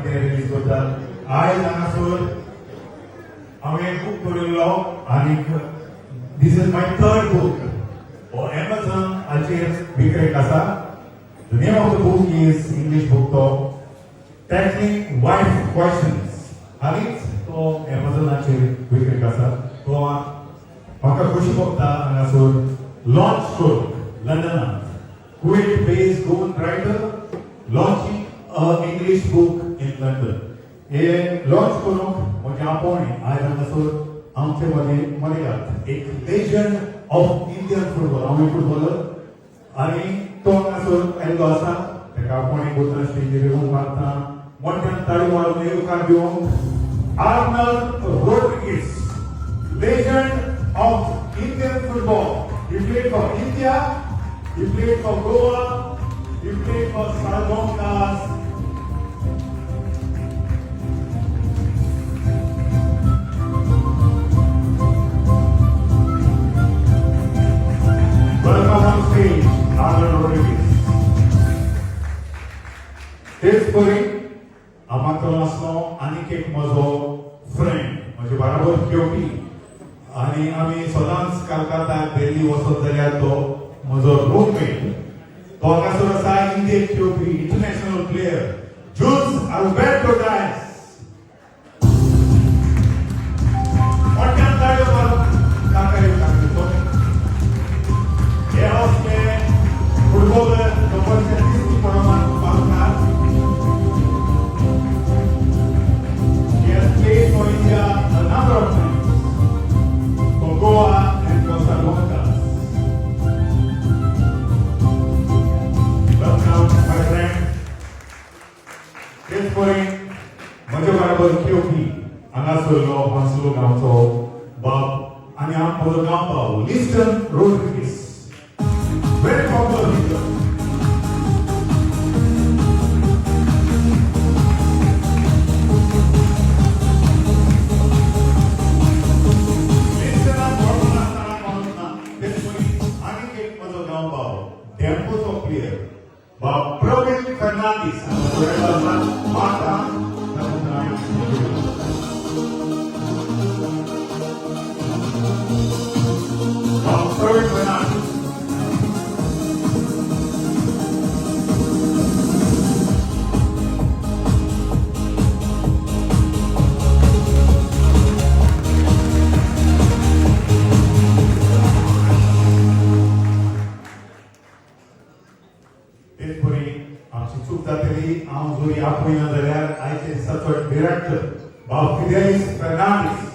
आमी तें रिलीज करतात. आयज हांगासर हांवें बूक बरयल्लो आनीक this is my third book. हो एमेझॉन हाचेर विक्रेक आसा. The name of the book is English book तो टॅकलिंग वायफ क्वेश्चन्स. हालींच तो एमेझॉनाचेर विक्रेक आसा. तो म्हाका खोशी भोगता हांगासर लॉन्च करूंक लंडनांत. Kuwait based Goan writer launching a English book in London. हे लॉन्च करूंक म्हजें आपोवणें. आयज हांगासर आमचे मदीं मदीं एक लेजंड ऑफ इंडियन फुटबॉल, हांव फुटबॉलर आनी तो हांगासर आयिल्लो आसा. ताका आपोवणें करतना स्टेजीर येवंक मारता. मोठ्यान ताळी मारून येवकार दिवंक Arnold Rodrigues, legend of Indian football. He played for India, he played for Goa, he played for Salgaonkar. Welcome on stage, Arnold Rodrigues. तेच परी हांव आसलो आनीक एक म्हजो फ्रेंड, म्हजे बराबर खेळपी आनी आमी सदांच कलकत्ता, दिल्ली वचत जाल्यार तो म्हजो रूममेट. तो हांगासर आसा, इंडियेक खेळपी इंटरनॅशनल प्लेयर जुल्स अल्बर्टो डायस. मोठ्यान ताळयो मारून ताका येवकार दिवचो. हे असले फुटबॉलर लोकांच्या दिसती पडोवपाक पावतात. He has played for India a number of times, for Goa and for Salgaonkar. Welcome, my friend. तेच परी म्हजे बराबर खेळपी हांगासरलो हांसलो गांवचो बाब आनी हांव म्हजो गांव बाब Liston Rodrigues, very popular figure. लिस्टनाक वळखून आसतना कोणूच ना. तेच परी आनीक एक म्हजो गांव बाब, डेम्पोचो प्लेयर बाब प्रवीण फर्नांडीस हांगा आसा. माता. बाब प्रवीण फर्नांडीस. तेच परी आमची चूक जातली हांव जरी आपयना जाल्यार आयचे दिसाचो डिरेक्टर बाब फिदेलीस फर्नांडीस.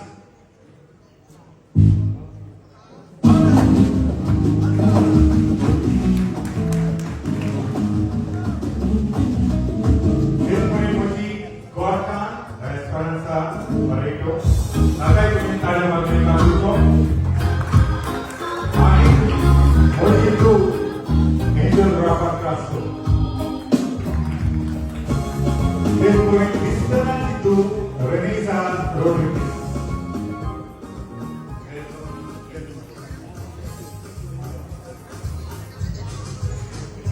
तेच परी म्हजी गोरकान एस्पेरांसा बरेटो, ताकाय तुमी ताळयो मारून येवकार दिवचो. आनी म्हजी धूव एंजल राफा क्रास्को. तेच परी लिस्टनाची धूव रेनिसा रोड्रिगीस.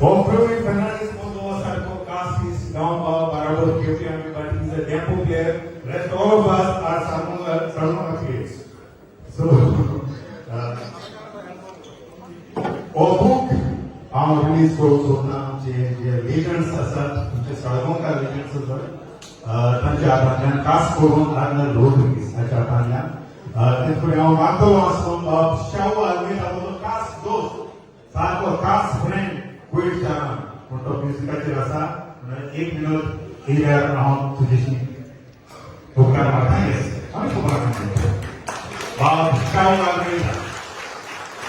हो प्रवीण फर्नांडीस म्हजो सारको कासीस गांव बराबर खेळपी आमी, but is a Dempo player. Rest all of us are Salgaonkar players. So हो बूक हांव रिलीज करूंक सोदता आमचे जे लेजंड्स आसात, आमचे साळगांवकार लेजंड्स आसात, तांच्या हातांतल्यान, खास करून आर्नल्ड रोड्रिगीस हाच्या हातांतल्यान. तेच परी हांव मागतलो आसलो शाहू आल्मेदा, म्हजो खास दोस्त, सारको खास फ्रेंड कुवेट शारान, पूण तो म्युजिकाचेर आसा म्हणून एक मिनट येयल्यार हांव तुजेशी उपकार मारता. येस, आमी खबर बाब Shahu Almeida.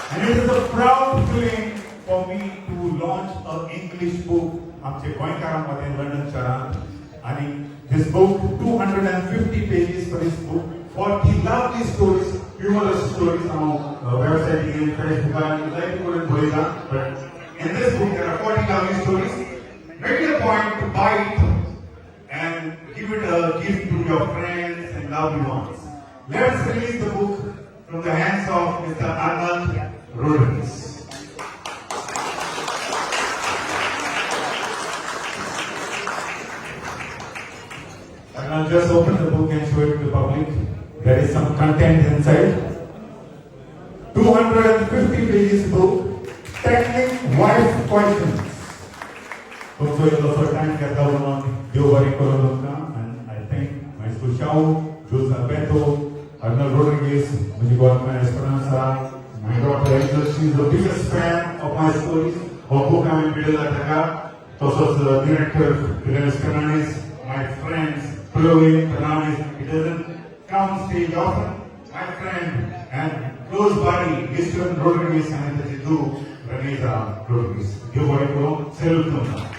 And it is a proud feeling for me to launch an English book आमचे गोंयकारां लंडन शहरांत. आणि this book, 250 pages for this book, 40 lovely stories, humorous stories. हांव वेबसायटीर, फेसबुकार आनी जायते कडेन बरयता, but in this book there are 40 lovely stories. Make it a point to buy it and give it a gift to your friends and loved ones. Let us release the book from the hands of Mr. Arnold Rodrigues. And I'll just open the book and show it to the public. There is some content inside. 250 pages book, Tackling Wife Questions. तुमचो इल्लोसो time घेतला म्हणून देव बरें करूं तुमकां. And I thank Maestro Shau, Jules Alberto, Arnold Rodrigues, म्हजी government Esperanza, my daughter Angel, she is the biggest fan of my stories. हो बूक हांवें दिलेला ताका. तसोच director Fidelis Fernandes, my friends Chloe Fernandes, he doesn't come stage often, my friend and close buddy Eastern Rodrigues आणि त्याची धूव रनेजा रोड्रिगीस. देव बरें करूं. सेल्यूट तुमकां.